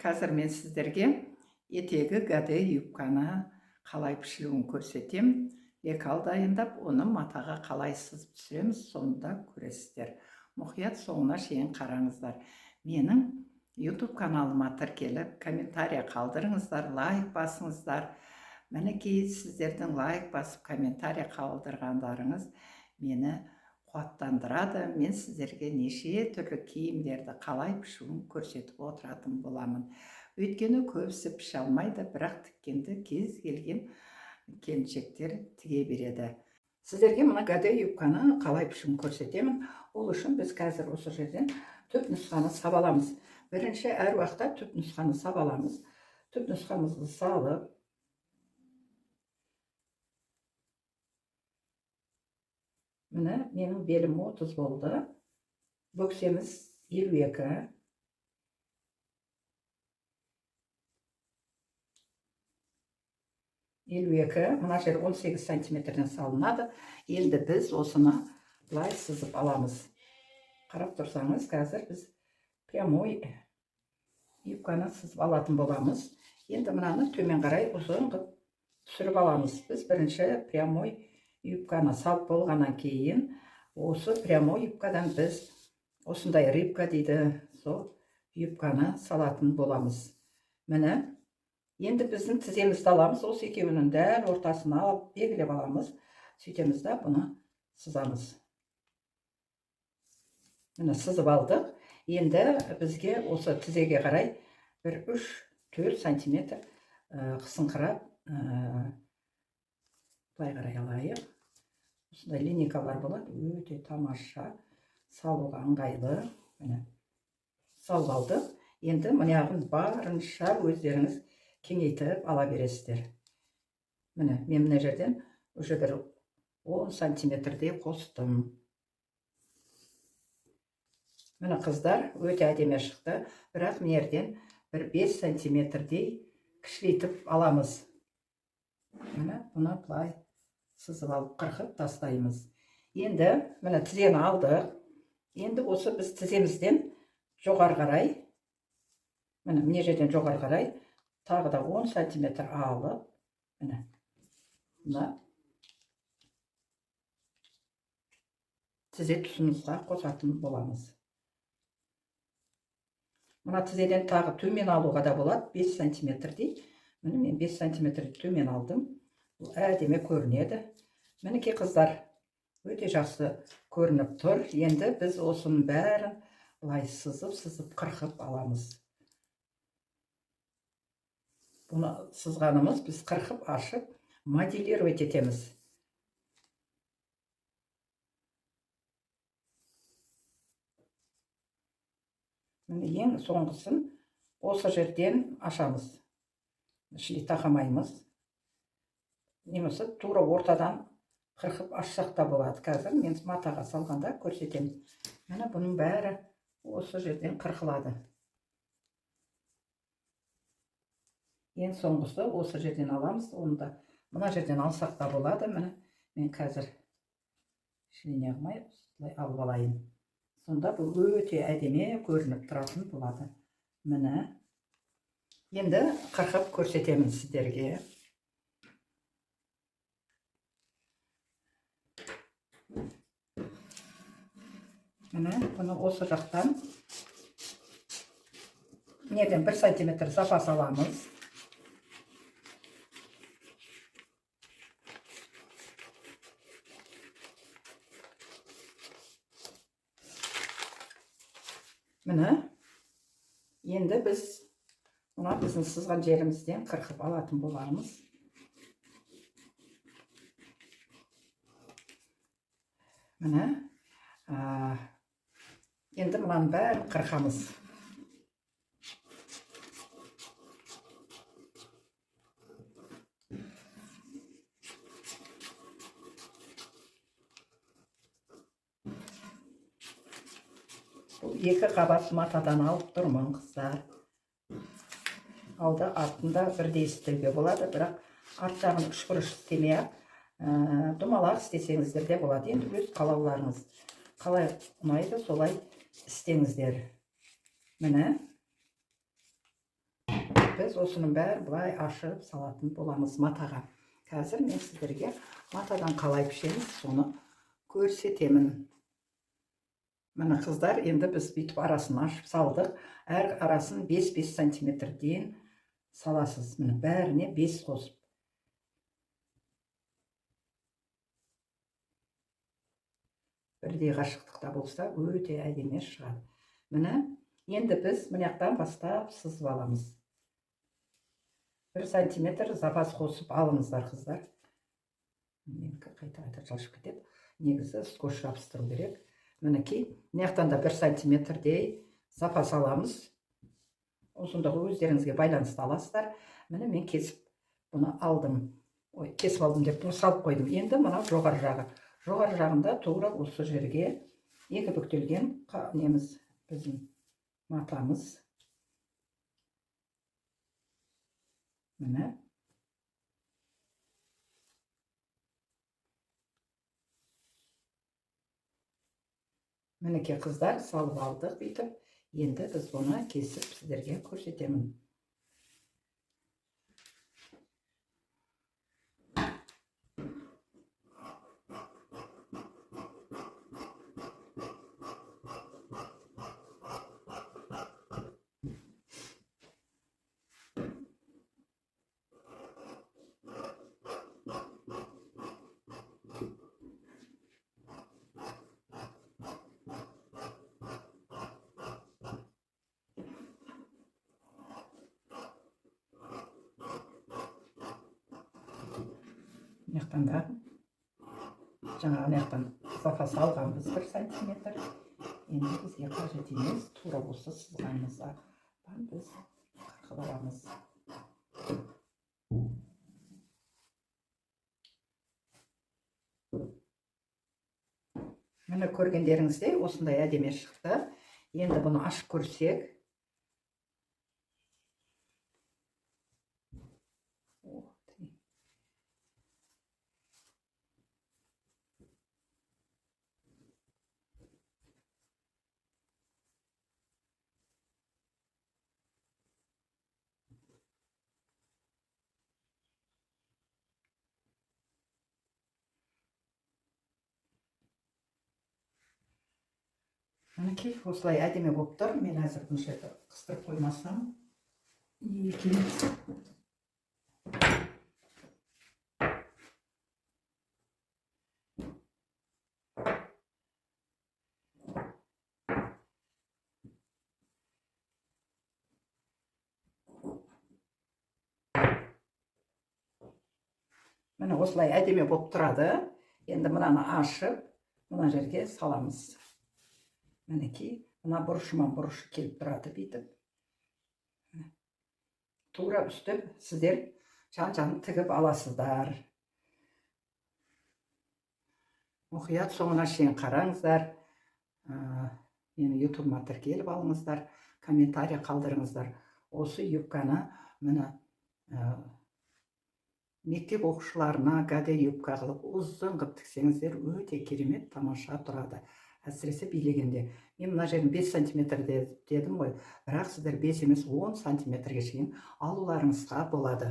Қазір мен сіздерге етегі гаде юбканы қалай пішілуін көрсетем. Лекал дайындап, оны матаға қалай сызып түсіреміз, соны да көресіздер. Мұқият соңына шейін қараңыздар. Менің YouTube каналыма тіркеліп, комментария қалдырыңыздар, лайк басыңыздар. Мінекей, сіздердің лайк басып, комментария қалдырғандарыңыз мені қуаттандырады. Мен сіздерге неше түрлі киімдерді қалай пішуін көрсетіп отыратын боламын. Өйткені көбісі піше алмайды, бірақ тіккенді кез келген келіншектер тіге береді. Сіздерге мына гаде юбканы қалай пішуін көрсетемін. Ол үшін біз қазір осы жерден түп нұсқаны сабаламыз. Бірінші әр уақытта түп нұсқаны сабаламыз. Түп нұсқамызды салып, міне менің белім 30 болды. Бөксеміз 52. Мына жер 18 сантиметрден салынады. Енді біз осыны былай сызып аламыз. Қарап тұрсаңыз, қазір біз прямой юбканы сызып алатын боламыз. Енді мынаны төмен қарай ұзын қылып түсіріп аламыз. Біз бірінші прямой юбканы салып болғаннан кейін осы прямой юбкадан біз осындай рыбка дейді, сол юбканы салатын боламыз. Міне, енді біздің тіземізді аламыз, осы екеуінің дәл ортасына алып белгілеп аламыз. Сөйтеміз да бұны сызамыз. Міне, сызып алдық. Енді бізге осы тізеге қарай бір 3-4 сантиметр қысыңқырап былай қарай алайық. Осындай линейкалар болады, өте тамаша, салуға ыңғайлы. Міне, салып алдық. Енді мынағын барынша өздеріңіз кеңейтіп ала бересіздер. Міне, мен мына жерден уже бір 10 сантиметрдей қостым. Міне, қыздар, өте әдемі шықты, бірақ мына жерден бір 5 сантиметрдей кішірейтіп аламыз. Міне, бұны былай сызып алып қырқып тастаймыз. Енді міне тізені алдық. Енді осы біз тіземізден жоғары қарай, міне мына жерден жоғары қарай тағы да 10 сантиметр алып, міне мына тізе тұсымызға қосатын боламыз. Мына тізеден тағы төмен алуға да болады, 5 сантиметрдей. Міне, мен 5 сантиметр төмен алдым. Бұл әдемі көрінеді. Мінекей, қыздар, өте жақсы көрініп тұр. Енді біз осының бәрін былай сызып-сызып қырқып аламыз. Бұны сызғанымыз біз қырқып ашып моделировать етеміз. Міне, ең соңғысын осы жерден ашамыз. Шли тақамаймыз. Немесе тура ортадан қырқып ашсақ та болады. Қазір мен матаға салғанда көрсетемін. Міне, бұның бәрі осы жерден қырқылады. Ең соңғысы осы жерден аламыз. Оны да мына жерден алсақ та болады. Міне, мен қазір шілене алмай осылай алып алайын. Сонда бұл өте әдемі көрініп тұратын болады. Міне, енді қырқып көрсетемін сіздерге. Міне, бұны осы жақтан неден 1 сантиметр запас аламыз. Міне, енді біз мына біздің сызған жерімізден қырқып алатын боламыз. Міне, енді мынаның бәрін қырқамыз. Бұл 2 қабат матадан алып тұрмын, қыздар. Алды артында бірдей істеуге болады, бірақ арт жағын үшбұрыш істемей-ақ, домалақ істесеңіздер де болады. Енді өз қалауларыңыз қалай ұнайды, солай істеңіздер. Міне, Біз осының бәрін былай ашып салатын боламыз матаға. Қазір мен сіздерге матадан қалай пішеміз, соны көрсетемін. Міне қыздар, енді біз бүйтіп арасын ашып салдық. Әр арасын 5-5 сантиметрден саласыз. Міне бәріне 5 қосып. Бірдей қашықтықта болса өте әдемі шығады. Міне енді біз мына жақтан бастап сызып аламыз. 1 сантиметр запас қосып алыңыздар қыздар. Менікі қайта-қайта шашып кетеді. Негізі скотч жабыстыру керек. Мінекей, мына жақтан да 1 сантиметрдей запас аламыз. Ұзындығы өздеріңізге байланысты аласыздар. Міне мен кесіп бұны алдым. Ой, кесіп алдым деп бұны салып қойдым. Енді мынау жоғары жағы. Жоғары жағында тура осы жерге екі бүктелген неміз, біздің матамыз. Міне. Мінекей қыздар, салып алдық бүйтіп. Енді біз бұны кесіп сіздерге көрсетемін. Мына да жаңағы мына запас алғанбыз 1 сантиметр. Енді бізге қажет емес, тура осы сызғанымызға біз қырқып аламыз. Міне көргендеріңіздей осындай әдемі шықты. Енді бұны ашып көрсек. Мінекей осылай әдемі болып тұр. Мен әзір бұны жерді қыстырып қоймасам не екен. Міне осылай әдемі болып тұрады. Енді мынаны ашып мына жерге саламыз. Мінекей, мына бұрышыма бұрышы келіп тұрады бүйтіп. Тура үстіп сіздер жан-жағын тігіп аласыздар. Мұқият соңына шейін қараңыздар. Мені ютубыма тіркеліп алыңыздар, комментарий қалдырыңыздар. Осы юбканы міне мектеп оқушыларына гаде юбка қылып ұзын қылып тіксеңіздер өте керемет тамаша тұрады. Әсіресе билегенде. Мен мына жерін 5 сантиметр дедім ғой, бірақ сіздер 5 емес 10 сантиметрге шейін алуларыңызға болады.